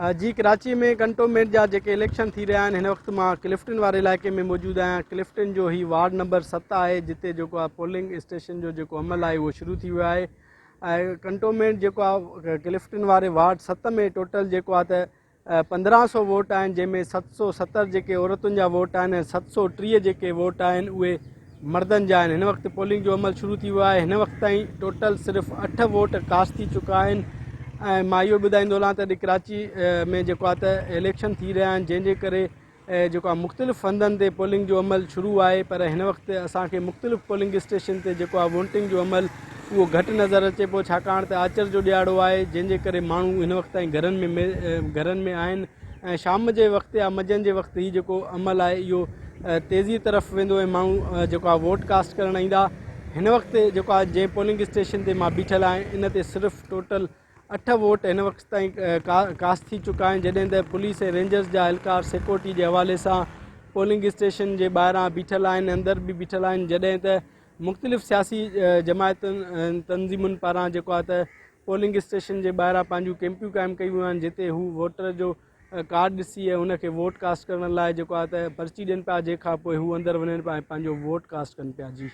جي ڪراچي ۾ ڪنٽومينٽ جا جيڪي اليڪشن ٿي رهيا آهن هن وقت مان ڪلفٽن واري علائقي ۾ موجود آهيان ڪلفٽن جو هي وارڊ نمبر 7 آهي جتي جيڪو آهي پولنگ اسٽيشن جو جيڪو عمل آهي اهو شروع ٿي ويو آهي ۽ ڪنٽومينٽ جيڪو آهي ڪلفٽن واري وارڊ 7 ۾ ٽوٽل جيڪو آهي ته 1500 ووٽ آهن جنهن ۾ 770 جيڪي عورتن جا ووٽ آهن ۽ 730 جيڪي ووٽ آهن اهي مردن جا آهن هن وقت پولنگ جو عمل شروع ٿي ويو آهي هن وقت تائين ٽوٽل صرف 8 ووٽ ڪاسٽ ٿي چڪا آهن ۽ مان اهو ٻڌائيندو هلان ته اڄ ڪراچي ۾ جيڪو آهي ته اليڪشن ٿي رهيا آهن جنهن جي ڪري جيڪو آهي مختلف هنڌن تي پولنگ جو عمل شروع آهي پر هن وقت اسان کي مختلف پولنگ اسٽيشن تي جيڪو آهي ووٽنگ جو عمل اهو گهٽ نظر اچي پيو ڇاڪاڻ ته آچر جو ڏيهاڙو آهي جنهن جي ڪري ماڻهو هن وقت تائين گهرن ۾ گهرن ۾ آهن ۽ شام جي وقت يا منجهند جي وقت هي جيڪو عمل آهي اهو تيزي طرف ويندو ۽ ماڻهو جيڪو آهي ووٽ ڪاسٽ ڪرڻ ايندا هن وقت جيڪو آهي جنهن پولنگ اسٽيشن تي مان بيٺل آهيان ان تي صرف ٽوٽل 8 ووٽ هن وقت تائين ڪاسٽ ٿي چڪا آهن جڏهن ته پوليس ۽ رينجرز جا اهلڪار سيڪيورٽي جي حوالي سان پولنگ اسٽيشن جي ٻاهران بيٺل آهن اندر به بيٺل آهن جڏهن ته مختلف سياسي جماعتن تنظيمن پاران جيڪو آهي ته پولنگ اسٽيشن جي ٻاهران پنهنجون ڪيمپيون قائم ڪيون ويون آهن جتي هو ووٽر جو ڪارڊ ڏسي ۽ ان کي ووٽ ڪاسٽ ڪرڻ لاء جيڪو آهي ته پرچي ڏين پيا جنهن کان پوء هو اندر وڃن پيا ۽ پنهنجو ووٽ ڪاسٽ ڪن پيا جي.